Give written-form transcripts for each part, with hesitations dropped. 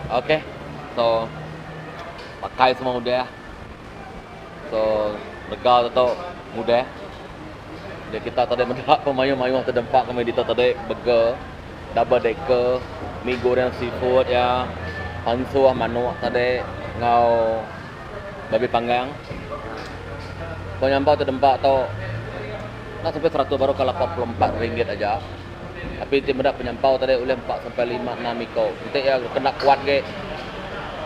Okay. So makai semua udah. So rega tu tu mudah. Dia kita tadi meda pemayuh-mayuh tedempa kami ditu tadi burger, double decker, mi goreng seafood iya, pansuh manuk tadi enggau babi panggang. Penyampau tedempa tu enda sampai seratus baru ka 84 ringgit aja. Tapi enti meda penyampau tadi ulih empat sampai lima enam iko. Enti iya kena kuat agi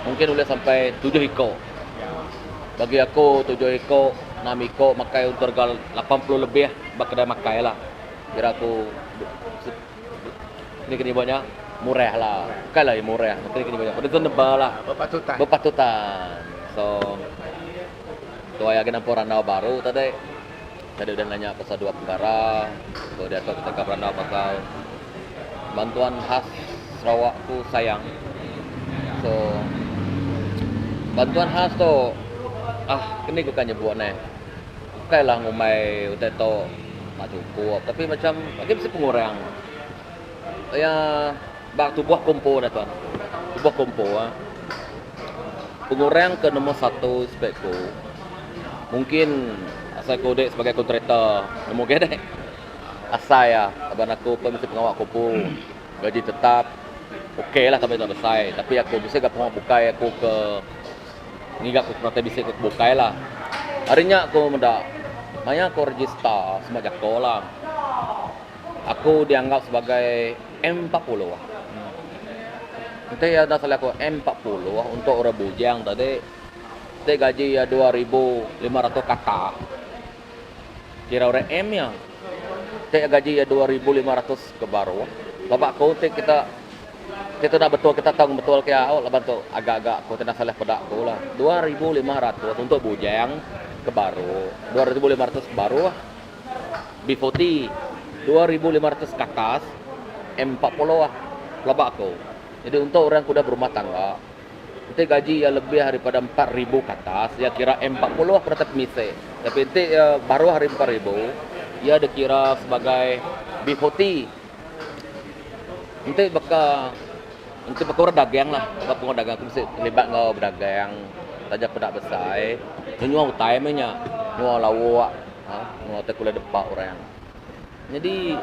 mungkin ulih sampai tujuh iko. Bagi aku tujuh iko enam iko makai untuk rega 80 lebih ba kedai makai lah. Kira aku ni kena nyebut nya murah lah. Bukan lah murah, ni kena nyebut nya reasonable lah. Berpatutan. Berpatutan. So tuai agi nampung randau baru tadi. Tadi udah nanya pasal dua pekara. So diatu kita ka berandau pasal bantuan khas Sarawak ku sayang. So bantuan khas tu ah keni ku ka nyebut neh. Ukai lah ngumbai utai tu tak cukup tapi macam agi bisi pengurang. Iya ba tubuh ku empu dah tuan. Tubuh ku empu ah. Pengurang ke nombor satu spek ku mungkin asai ku dek sebagai kontraktor nemu geh dek. Asai ah laban aku pun bisi pengawa aku empu gaji tetap ok lah sampai enda besai tapi aku bisi ga pengawa bukai aku ke ngiga ku penatai bisi ke bukai lah. Ari nya aku meda maya aku register sema jako lah aku dianggap sebagai M40. Enti iya enda salah aku M40 untuk orang bujang tadi ti gaji iya 2500 kata. Kira orang M iya. Ti gaji iya 2500 ke baruh. Baba aku ti kita ti tu enda betul kita tau ngebetul ke iya au laban tu agak-agak aku ti enda salah peda aku lah. 2500 untuk bujang ke baruh. 2500 ke baruh B40. 2500 ke atas M40 lah pelaba aku. Jadi untuk orang ke udah berumah tangga Enti gaji iya lebih aripada 4000 ke atas, iya kira M40 penereta pemisi. Tapi enti iya baruh ari 4000, iya dikira sebagai B40. Enti baka enti baka orang dagang lah, baka orang dagang aku bisi terlibat enggau bedagang taja peda besai, nyual utai meh nya, nyual lauk, uhh nyual utai ke ulih dempa orang. Nyadi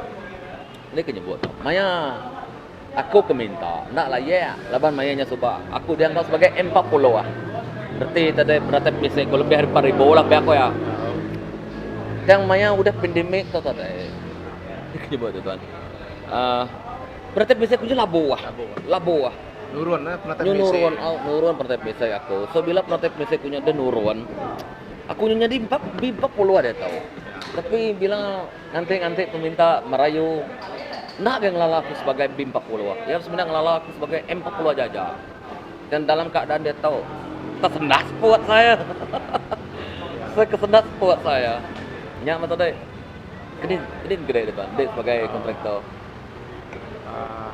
ni ke nyebut tu maya aku ke minta enda layak laban maya nya suba aku dianggap sebagai M40 ah. Reti tadi penatai pemisi aku lebih ari 4000 lah pia ku iya. Tang maya udah pandemik tu tadi ni ke nyebut tu tuan uhh penatai pemisi aku je labuh ah. Labuh ah. Nurun lah penatai Nyu pemisi. nurun au nurun penatai pemisi aku. So bila penatai pemisi aku nya deh nurun aku nya nyadi empat B40 diatu. Tapi bila nganti-nganti peminta merayu enda ga ngelala aku sebagai B40. Iya semina ngelala aku sebagai M40 aja aja. Dan dalam keadaan diatu tersendat seput saya. Saya kesendat seput saya. Nya meh tadi. Kedin kedin ke dek tuan, dek sebagai kontraktor. Aaa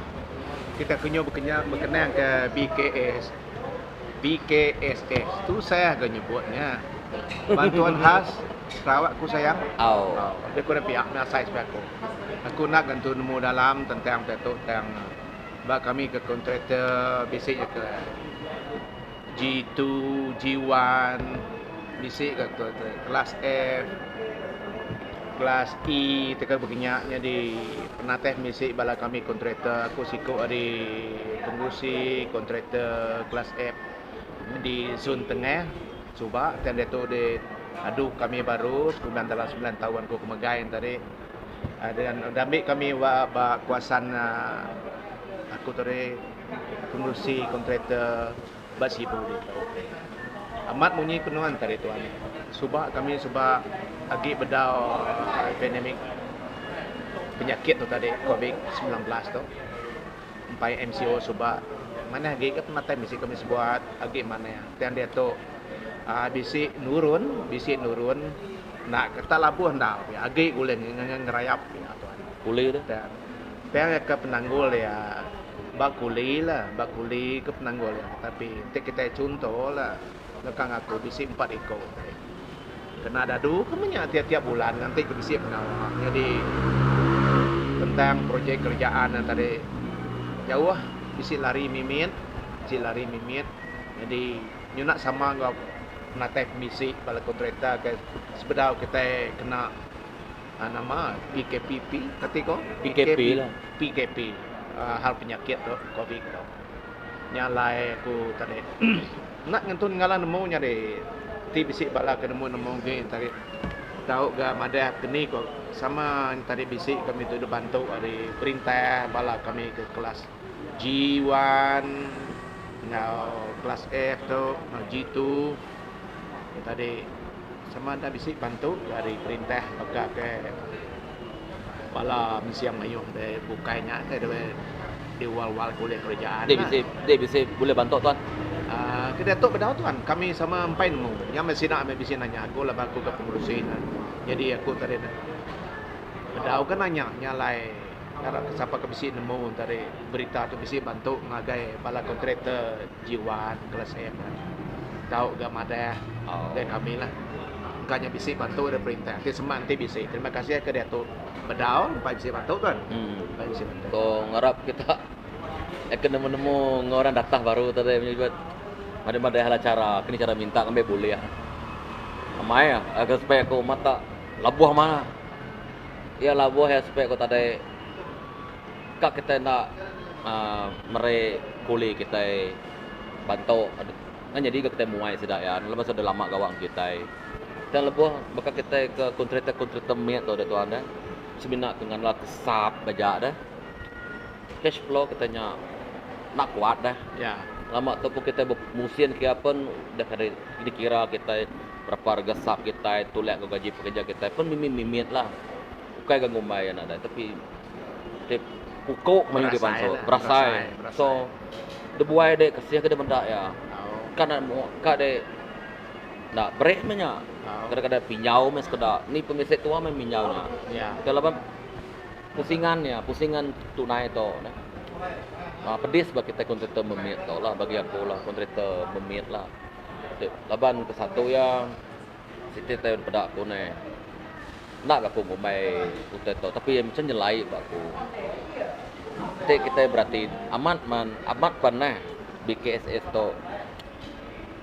kita ke nyu bekenang ke BKS BKSS tusah ga nyebut nya. Bantuan khas Sarawak ku sayang. Au. Lebih kurang pia meh asai sepi aku. Aku enda ga entu nemu dalam tentang utai tu tang ba kami ke kontraktor bisi nya ke G2, G1 bisi ga kelas F, kelas E teka beginya nyadi penatai misi bala kami kontraktor aku siku ari pengerusi kontraktor kelas F di zon tengah suba tang diatu di adu kami baru sekumbang dalam semilan taun ku megai ne tadi dengan udah ambi kami ba ba kawasan aku tadi pengerusi kontraktor ba Sibu ditu. Amat munyi ku nuan tadi tuan. Suba kami suba agi bedau pandemik penyakit tu tadi covid 19 tu empai MCO suba manah agi ka pematai bisi kami sebuat agi manah. Tang diatu aaa bisi nurun bisi nurun enda ke tak labuh enda agi ulih ngerayap pia tuan. Kuli tu. Tang iya ke penanggul iya ba kuli lah, ba kuli ke penanggul iya. Tapi enti kitai chunto lah nengkang aku bisi empat iko tadi. Kena dadu ke meh nya tiap-tiap bulan nganti ke bisi pengawa. Nyadi tentang projek kerjaan ne tadi jauh bisi lari mimit. Bisi lari mimit. Nyadi nyuna sama enggau penatai pemisi bala kontraktor ke sebedau kitai kena nama PKPP kati ko? PKP lah. PKP hal penyakit tu covid tu. Nya alai aku tadi enda ngentu ngala nemu nyadi ti bisi bala ke nemu nemu agi tadi tau ga madah keni ko sama tadi bisi kami tu dibantu ari perintah bala kami ke kelas G1 enggau kelas F tu enggau G2 tadi sama enda bisi bantu ari perintah baka ke bala mensia mayuh da bukai nya diwal-wal ke ulih kerajaan. Deh bisi deh bisi bulih bantu tuan. Aaa ke diatu bedau tuan kami sama empai nemu nya meh sida meh bisi nanya aku laban aku ke pengerusi ne jadi aku tadi ne bedau ke nanya nya alai ngarap ke sapa ke bisi nemu tadi berita tu bisi bantu ngagai bala kontraktor G1 kelas M tau ga madah ngagai kami lah. Engka nya bisi bantu ari perintah. Ti sema enti bisi. Terima kasih ke diatu bedau empai bisi bantu tuan. Empai bisi bantu. So ngarap kita ke nemu nemu enggau orang datah baru tadi menyebut madai madai hala cara kini cara minta ngambi bulih. Amai ah ke supaya aku mata labuh mah. Iya labuh iya supaya aku tadi ka kita enda aaa meri kuli kitai bantu. Enda nyadi ga kitai muai sida iya laban sida lama gawa enggau kitai. Tang lebuh baka kitai ke kontraktor-kontraktor mit tu deh tuan deh semina ke ngandal ke sap aja deh. Cash flow kitai nya enda kuat deh. Lama tu pun kitai bemusin kiya pun deh dikira kitai berapa rega sap kitai tulak enggau gaji pekerja kitai pun mimit-mimit lah. Ukai ga ngumbai iya nadai tapi ti puku mayuh dipansut berasai. So dibuai dek kasih ke dek meda iya. Ka enda ka dek enda berih meh nya. Kadang-kadang pinjau meh sekeda. Ni pemisi tua meh minjau nya. Ke laban pusingan iya pusingan tunai tu neh. Aaa pedis ba kitai kontraktor memit tu lah bagi aku lah kontraktor memit lah. Laban ke satu iya. Siti tai peda aku neh. Enda ga aku ngumbai utai tu tapi macam nyelai ba aku. Enti kitai berati amat man amat pan neh BKSS tu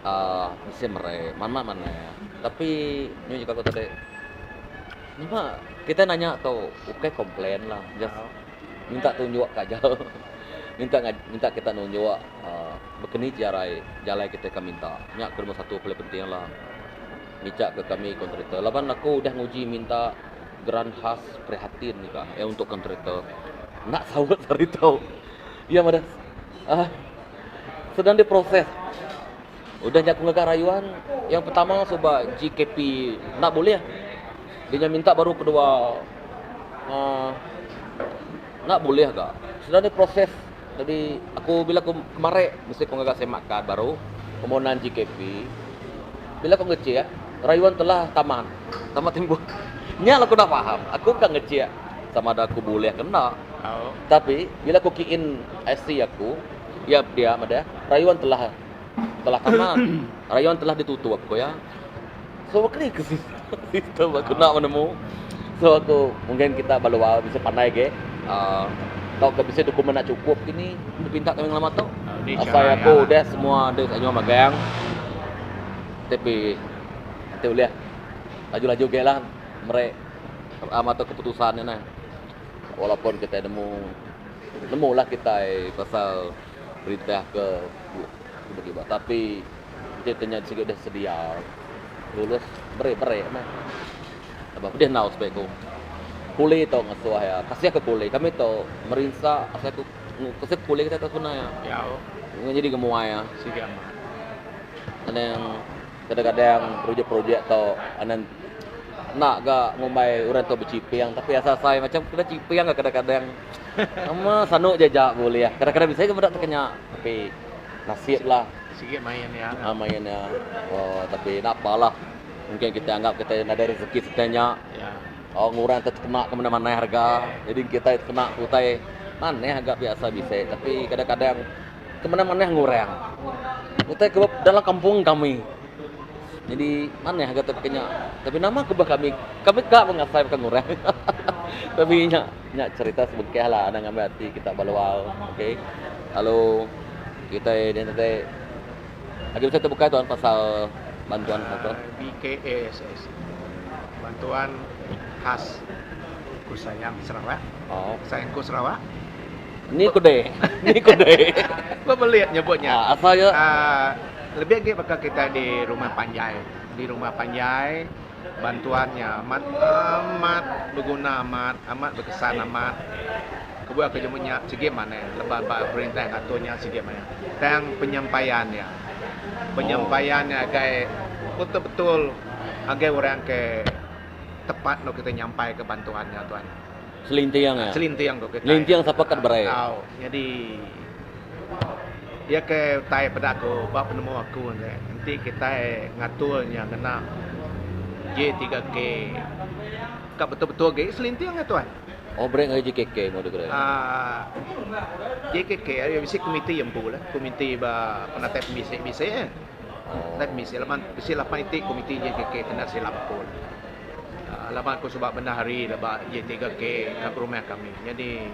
uhh bisi meri amat manah tapi nyu jaku aku tadi nama kitai nanya tu ukai complain lah just minta tunjuk ka aja minta minta kita nunjuk uhh bekeni jalai jalai kitai ka minta nya ke nombor satu paling penting lah. Ngichak ke kami kontraktor laban aku udah nguji minta geran khas prihatin ka iya untuk kontraktor enda saut sehari tu. Iya madah uhh sedang diproses. Udah nya aku ngaga rayuan yang pertama suba GKP enda bulih. Dia nya minta baru kedua uhh enda bulih ga. Sedang diproses jadi aku bila ku kemari mesti ku ngaga semakan baru permohonan GKP. Bila ku ngechik, rayuan telah tamat. Tamat timpuh. Nya lah aku enda faham. Aku ka ngechik sama ada aku bulih ke enda. Tapi bila aku key in IC aku, iya dia madah rayuan telah telah tamat. Rayuan telah ditutup ku iya. So baka ni ke sistem aku enda menemu. So aku mungkin kita ba luar bisi pandai agi uhh tauka bisi dokumen enda chukup kini dipinta kami ngelama tu. Asai aku udah semua deh anyuh magang tapi enti ulih laju-laju agi lah meri amat keputusan ne. Walaupun kitai nemu nemu lah kitai pasal perintah ke tapi enti nya sigi udah sedia lulus beri-beri meh. Aba pedih enggau sebai ku. Kuli tu ngasuh iya. Kasih ke kuli. Kami tu merinsa asai ku kasih kuli kitai tu sebenar iya. Ngan nyadi gemuai iya. Sigi amat. Anang kadang-kadang projek-projek tu anang enda ga ngumbai orang tu bechiping tapi asai-asai macam kena chiping ga kadang-kadang. Nama sanu ja-ja bulih. Kadang-kadang bisi ga meda tekenya tapi nasib lah. Sigi main iya. Main iya. Oh tapi enda apa lah. Mungkin kitai anggap kitai nadai rezeki sereta nya. Oh ngurang te tekena ke manah-manah rega. Jadi kitai tekena ke utai manah ga biasa bisi tapi kadang-kadang ke manah-manah ngurang. Utai ke dalam kampung kami. Jadi manah ga te nya. Tapi nama ke bah kami, kami ka meh ngasai baka ngurang. Tapi nya nya cerita sebengkah lah anang ngambi ati kita ba luar. Okay. Lalu. Kitai dian tadi agi bisi tebukai tuan pasal bantuan tu. BKASS Bantuan Khas Ku Sayang Sarawak. Oh. Sayang Ku Sarawak. Ni ku deh. Ni ku deh. Bebelit nyebut nya. Ah, asal ya. Lebih agi baka kitai di rumah panjai. Di rumah panjai bantuan nya amat amat beguna amat, amat bekesan amat. Kebuah ke jemu nya sigi manah leban ba perintah ngatur nya sigi manah tang penyampaian iya. Penyampaian iya agai betul betul agai orang ke tepat endur kita nyampai ke bantuan nya tuan. Selinting iya. Selinting ku kitai. Selinting sapa ke diberi. Tau nyadi iya ke utai peda ku ba penemu aku ne enti kitai ngatur nya ngena J3K ka betul betul agi selinting iya tuan. Oh beri ngagai JKK meh deh kedai. Aaa JKK ari bisi komiti empu lah komiti ba penatai pemisi bisi eh. Penatai pemisi laban bisi lapan iti komiti JKK kena silap aku. Aaa laban aku suba bendahari ba J3K ka rumah kami. Nyadi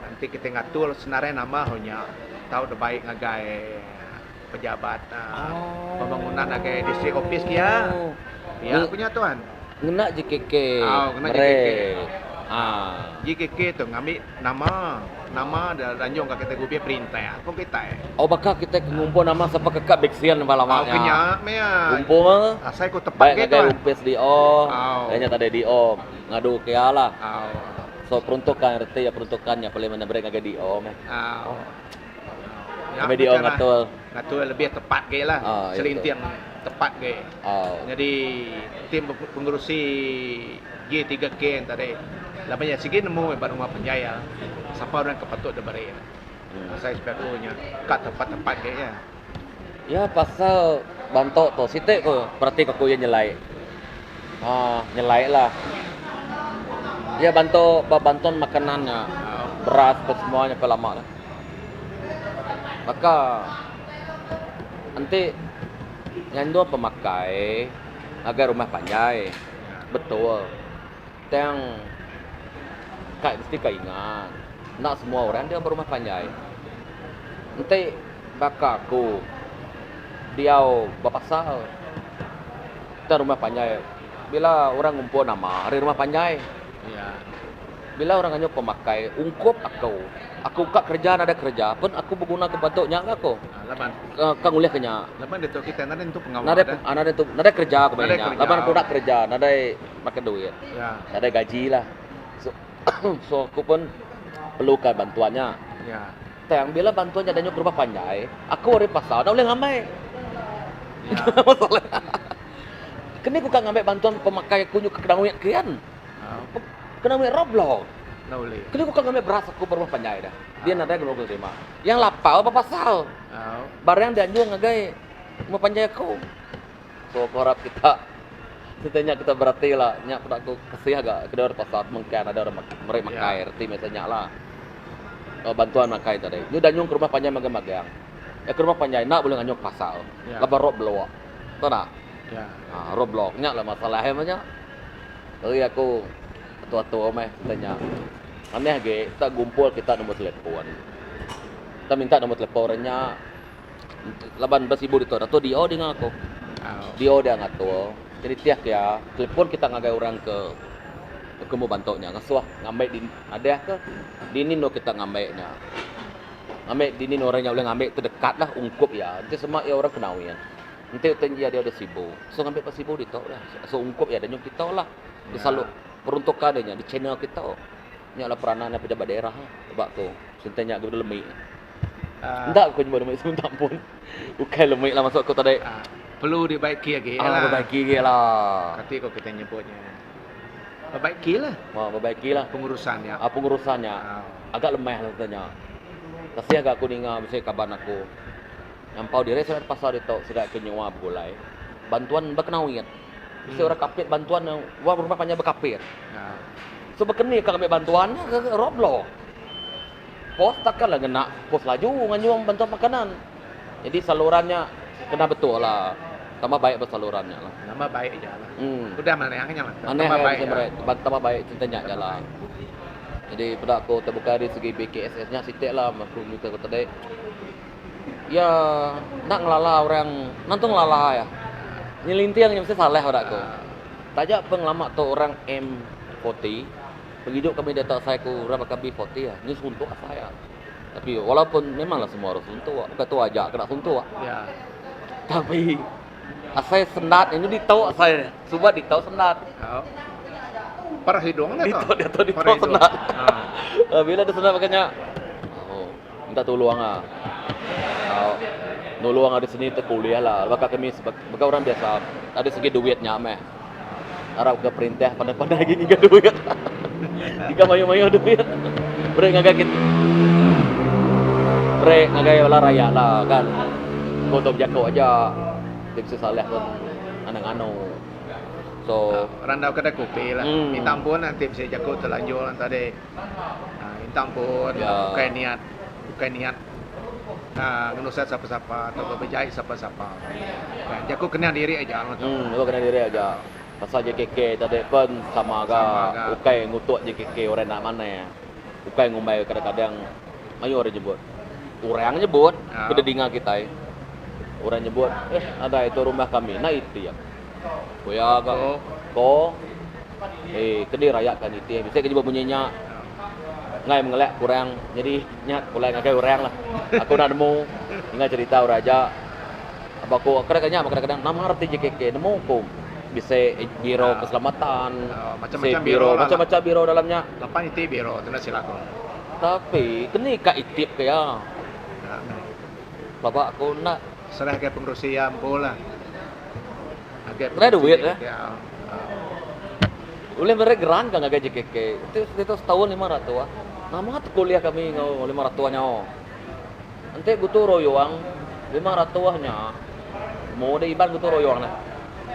enti kitai ngatur senarai nama ho nya tau deh bai ngagai pejabat aaa pembangunan ngagai distrik opis kia. Pia ku nya tuan. Ngena JKK Au ngena mere. JKK. Aa. JKK tu ngambi nama nama da lanjung ka kitai ngubih perintah ko kitai. Oh baka kitai ke ngumpul nama sapa ke ka beksin ba lama Au nya. ke nya meh iya. Ngumpul Asai ku tepat baik agi ngagai tuan. opis DO Au. nya nya tadi DO ngadu ke iya lah. Au. So peruntukan reti iya peruntukan nya paling mene beri ngagai DO meh. Au. Nya Kami meh DO cara ngatur. ngatur lebih tepat agi lah. Ah, ya betul. Selinting tepat agi. Ah. Nyadi tim pengerusi J3K tadi laban iya sigi nemu ba rumah panjai iya sapa orang ke patut diberi. Hmm. Asai sepiak nya ka tepat-tepat agi iya. Ya pasal bantu tu siti ku perati ku iya nyelai. Aaa nyelai lah. Iya bantu ba bantuan makanan nya beras pa semua nya pa lama ne. Baka enti nganjung pemakai ngagai rumah panjai betul tang kai mesti ka ingat enda semua orang diau ba rumah panjai. Enti baka aku diau ba pasar. Tang rumah panjai bila orang ngumpul nama ari rumah panjai. Bila orang nganyuh pemakai ungkup aku, aku ka kereja nadai kereja pun aku beguna ke bantu nya ga aku. Ka ngulih ke nya. Laban ditu kitai nadai nentu pengawa Nadai nadai nentu nadai kereja ku maya nya. Laban aku enda kereja nadai makai duit. Nadai gaji lah. So so aku pun perlukan bantuan nya. Tang bila bantuan nya danyuh ke rumah panjai, aku ari pasar enda ulih ngambai. Masalah. Keni ku ka ngambi bantuan pemakai aku nyuka kena wit kian. Kena wit roadblock. Keni ku ka ngambi beras aku ba rumah panjai dah. Dia nadai guna ku terima. Yang lapau ba pasar. Barang dianjung ngagai rumah panjai aku. So aku harap kita siti nya kita berati lah nya peda aku kasih ga kedar pasar mengkan ada orang meri makai reti meh nya lah. Bantuan makai tadi. Nyu danyung ke rumah panjai magang-magang. Ya ke rumah panjai enda bulih nganyung ke pasar. Laban road block. Betul tak? Ha road block nya lah masalah iya meh nya. Ari aku atur-atur meh siti nya. Anih agi tak gumpul kita nombor telefon. Kita minta nombor telefon orang nya. Laban ba sibu ditu atur DO dinga aku. DO dia ngatur. Jadi tiah ke iya telefon kita ngagai orang ke ke meh bantu nya ngasuh ngambi di madah ke dini endur kita ngambi nya. Ngambi dini orang nya ulih ngambi terdekat lah ungkup iya. Enti sema iya orang Kenawing enti utai iya diau di Sibu so ngambi ba Sibu ditu lah. So ungkup iya danyung kita lah. Disalu peruntukan iya nya di channel kita. Nya lah peranan pejabat daerah ba ku. Senten nya ke lemi. Enda aku nyebut lemi seminta ampun. Ukai lemi lah maksud aku tadi. Perlu dibaiki agi lah. Perbaiki agi lah. Kati ko kita nyebut nya. Perbaiki lah. Ha, perbaiki lah. Pengurusan nya. Ha, pengurusan nya. Agak lemah lah nya. Kasih agak aku ninga bisi kaban aku. Nyampau diri sida pasal ditu sida ke nyua begulai. Bantuan bekenawit. Bisi orang kapit bantuan wang rumah panjai bekapit. So bekeni ka ngambi bantuan nya roadblock. Pos takkan lah ngena pos laju nganjung bantuan makanan. Jadi saluran nya kena betul lah. Tambah baik ba saluran nya lah. Tambah baik aja lah. Hmm. Udah manah nya lah. Manah tambah baik. Ya. Tambah baik cerita nya aja lah. Jadi peda aku terbuka dari segi BKSS nya sitik lah aku nyuta aku tadi. Iya enda ngelala orang nentu ngelala iya. Nyelinting nya mesti salah peda aku. Taja pengelama tu orang M40 pengidup kami diatu asai ku orang baka B40 ah nyu suntuk asai ah. Tapi walaupun memanglah semua orang suntuk bukan tu aja kena suntuk. Tapi asai sendat nya nyu ditu asai suba ditu sendat. Parah hidung nya tu. Ditu ditu sendat. Bila deh sendat baka nya. Oh. Minta tulung ah. Au. Nulung ari seni te kuliah lah. Baka kami baka orang biasa ari segi duit nya meh. Arap ke perintah pandai-pandai agi ngiga duit. Ngiga mayuh-mayuh duit. Beri ngagai kit beri ngagai bala rayat lah kan. Ku tu bejaku aja. Ti bisi salah pun anang nganu. So randau kedai kopi lah. Minta ampun lah enti bisi jaku telanjur tadi. Minta ampun ukai niat ukai niat ngenusah sapa sapa atau bejai sapa sapa. Jaku kena diri aja. Jaku kena diri aja. Pasal JKK tadi pun sama ga ukai ngutuk JKK orang enda manah. Ukai ngumbai kadang kadang mayuh orang nyebut. Orang nyebut ke dinga kitai. Orang nyebut eh nadai tu rumah kami enda itik. Ku iya ga ko eh kedi rayat ka nitih bisi ke nyebut munyi nya enggai mengelak kurang nyadi nya pulai ngagai orang lah. Aku enda nemu ninga cherita orang aja. Aba ku kadang kadang nya kadang kadang nama reti JKK nemu ku bisi biro keselamatan bisi biro macam macam biro dalam nya. Lapan iti biro tu enda sila ku. Tapi keni ka itip ke iya. Pelaba aku enda. Serah ke pengerusi iya empu lah. Nadai duit eh. Ulih meri geran ka ngagai JKK. Enti ditu setaun 500 ah. Nama tu kuliah kami enggau 500 nya. Enti gutu royong 500 nya mu deh iban gutu royong neh.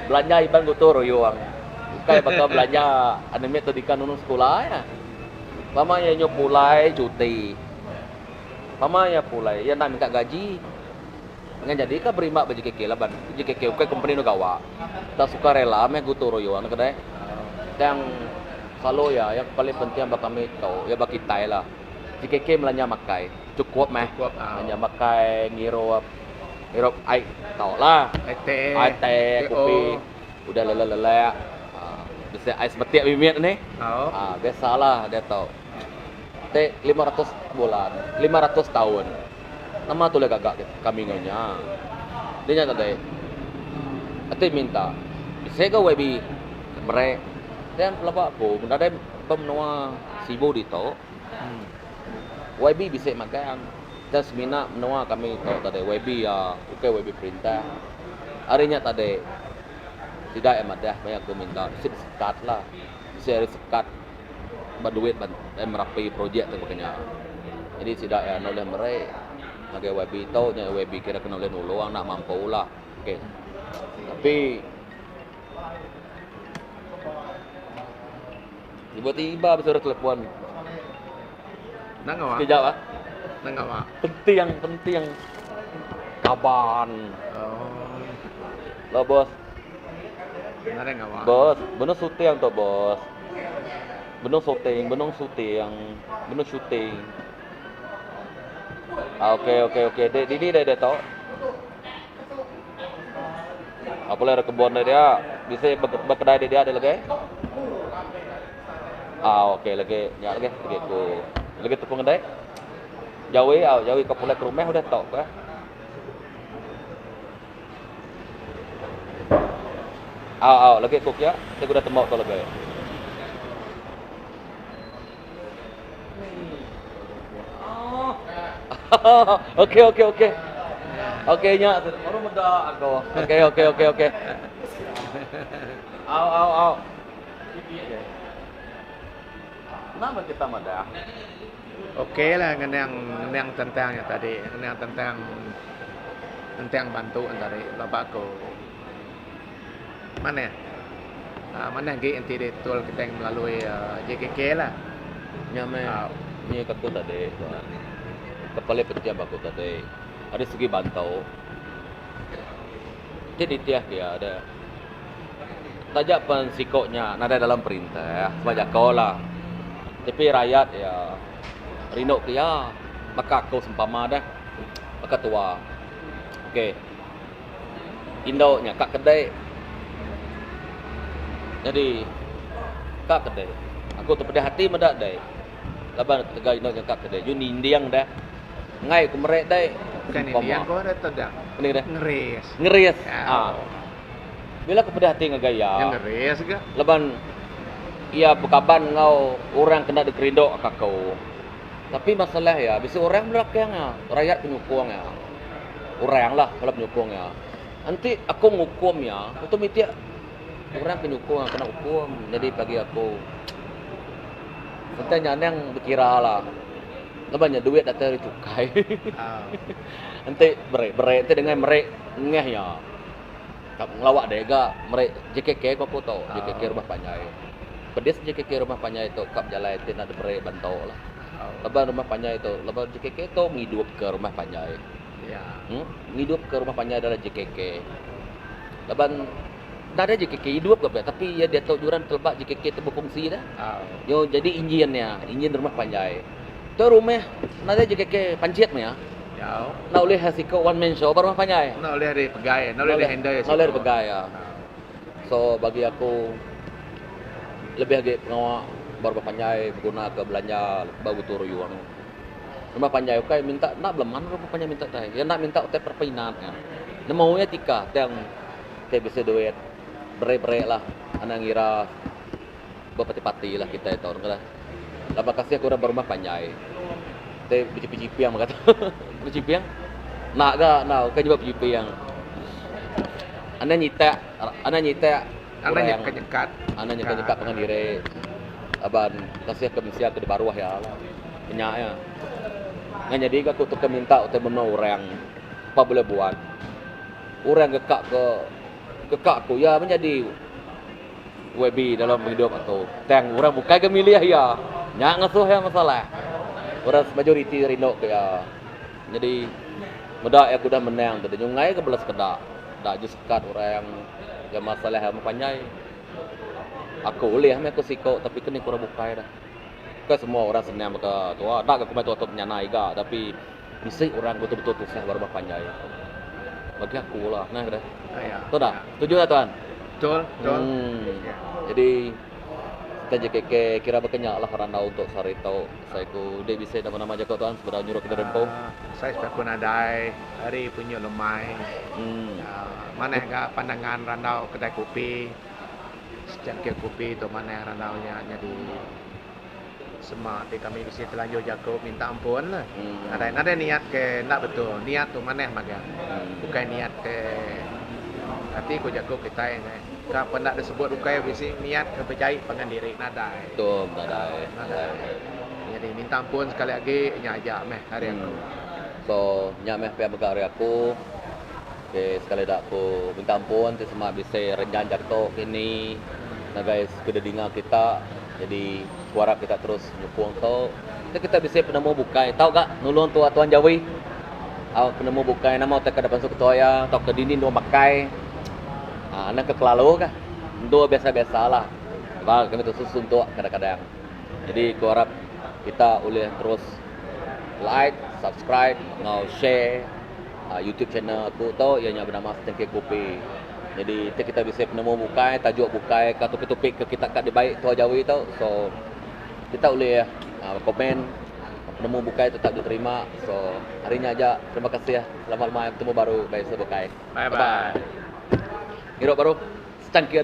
Belanja iban gutu royong. Ukai baka belanja anak mit tadika nulung sekula iya. Pama iya nyu pulai cuti. Pama iya pulai iya enda minta gaji. Ngan jadi ka berimba ba JKK laban JKK ukai kompeni anu gawa. Tak suka rela meh gutu royong ne kedai. Tang selalu iya yang paling penting ba kami tu iya ba kitai lah JKK melanja makai cukup meh. Melanja makai ngirup ngirup ai tau lah. Ai teh kopi udah lelak lelak uhh bisi ai semetik mimit nih uhh biasalah diatu. Ti 500 bulan 500 taun. Nama tulih gaga kami enggau nya. Dia nya tadi. Ati minta bisi ga YB meri. Then pelaba aku nadai ba menua Sibu ditu YB bisi magang. Tang semina menua kami tu tadi YB iya ukai YB perintah. Ari nya tadi sida iya madah maya aku minta bisi disekat lah. Bisi ari sekat. Ba duit ba merapi projek tu baka nya. Jadi sida iya enda ulih meri ngagai YB tu nya YB kira kena ulih nulung enda mampu lah. Okey. Tapi tiba-tiba bisi orang telefon. Nang ngawa. Sekejap ah. Nang ngawa. Penting penting kaban. Oh. Lah bos. Nadai ngawa. Bos, benung syuting tu bos. Benung syuting, benung syuting, benung syuting. Ah, okey okey okey. Dek dini dek dek tu. Apa lah kebun dia dia. Bisi bekedai dia dia ada lagi. Ah okey lagi nya lagi lagi aku. Lagi tepung kedai. Jawi ah jawi kau pulai ke rumah udah tok ke. Au au lagi ku kia ti udah tembok tu lagi. Okey okey okey. Okey nya baru meda aku. Okey okey okey okey. Au au au. Nama kita madah. Okey lah ngenang ngenang tentang nya tadi ngenang tentang tentang bantu ne tadi pelaba ku manah uhh manah agi enti ditul kitai melalui JKK lah. Nya meh nya ka aku tadi tuan. Ka paling penting ba aku tadi ari segi bantu ti nitih ke iya deh. Taja pen siko nya nadai dalam perintah sebab jako lah tapi rayat iya rindu ke iya baka aku sempama deh baka tua. Okey. Indu nya ka kedai. Nyadi ka kedai. Aku tepedih ati meda dai. Laban ketegal indu nya ka kedai. Ju ninding deh. Enggai ku meri dai. Bukan ninding ko deh tu dah. Keni deh? Ngeris. Ngeris. Ha. Bila ku pedih ati ngagai iya. Nya ngeris ga. Laban iya bekaban enggau orang ke enda dikerindu ka aku. Tapi masalah iya bisi orang belakang iya, rayat penyukung iya. Orang lah bala penyukung iya. Enti aku ngukum iya, automatik orang ke nyukung iya kena ukum. Jadi bagi aku enti nya anang bekira lah. Laban nya duit datai ari chukai. Enti beri beri enti dengan meri ngeh iya. Ngelawa deh ga meri JKK ku aku tu, JKK rumah panjai. Pedis JKK rumah panjai tu ka bejalai ti enda diberi bantu lah. Laban rumah panjai tu, laban JKK tu ngidupka rumah panjai. Uhh ngidupka rumah panjai dalam JKK. Laban nadai JKK idup ga pia tapi iya diatu juran teleba JKK tu befungsi dah. Nyu jadi injin iya, injin rumah panjai. Tu rumah nadai JKK pancit meh iya. Enda ulih siku one man show ba rumah panjai. Enda ulih dipegai, enda ulih dihandle siku. Enda ulih dipegai iya. So bagi aku lebih agi pengawa ba rumah panjai beguna ke belanja ba gutu ruyung. Rumah panjai ukai minta enda beleman rumah panjai minta utai. Iya enda minta utai perpinat nya. Nemu iya tika tang ti bisi duit beri beri lah anang ngira bepati-pati lah kitai tu nengah. Laban kasih aku orang ba rumah panjai ti bechiping-chiping baka tu. Bechiping? Enda ga enda ukai nyebut bechiping. Anang nyitak anang nyitak Anang orang nyekat-nyekat. Anang nyekat-nyekat pangan diri laban kasih ke mensia ke dibaruh iya lah. Nya iya. Ngan nyadi ga aku tu ke minta utai meno orang pa bulih buat. Orang ke ka ke ke ka aku iya menjadi YB dalam pengidup aku. Tang orang bukai ke milih iya. Nya ngasuh iya masalah. Orang majoriti rindu ke iya. Nyadi meda iya ke udah menang tu nyungai ke bala sekeda. Da aja sekat orang iya masalah iya meh panjai. Aku ulih meh aku siko tapi ke ni ku orang bukai dah. Bukai semua orang senang baka tua. Enda ga kumbai tua tu menyana iga tapi bisi orang betul-betul tusah ba rumah panjai. Bagi aku lah nah deh. Betul tak? Setuju tak tuan? Betul, betul. Jadi kita JKK kira baka nya lah randau untuk sehari tu. Sai ku dek bisi nama-nama jaku tuan sebedau nyuruh kita rempu. Sai sebedau ku nadai hari punyu lemai. Manah ga pandangan randau kedai kopi. Secangkir kopi tu manah randau nya nyadi sema ti kami bisi telanjur jaku minta ampun lah. Nadai nadai niat ke enda betul. Niat tu manah magang. Bukai niat ke kati ku jaku kitai ne. Ka penda disebut ukai bisi niat ke bejai pangan diri nadai. Betul nadai. Nadai. Nyadi minta ampun sekali agi nya aja meh ari aku. So nya meh pia mega ari aku. Okay sekali da aku minta ampun ti sema bisi renjan jaku kini ngagai sekeda dinga kita. Jadi ku arap kita terus nyukung tu. Enti kita bisi penemu bukai tau ga nulung tua tuan jawi. Au penemu bukai nama utai ke da bansu ketua iya tauka dini endur makai. Aaa anang ke kelalu kah. Endur biasa-biasa lah. Ba kami tu suntuk kadang-kadang. Jadi ku arap kita ulih terus like, subscribe enggau share YouTube channel aku tu iya nya benama Setengkir Kopi. Jadi enti kita bisi penemu bukai, tajuk bukai ka topik-topik ke kita ka dibai Tua Jawi tu so kita ulih komen penemu bukai tetap diterima. So hari nya aja terima kasih selamat lemai betemu baru ba episode bukai. Bye bye. Ngirup baru secangkir.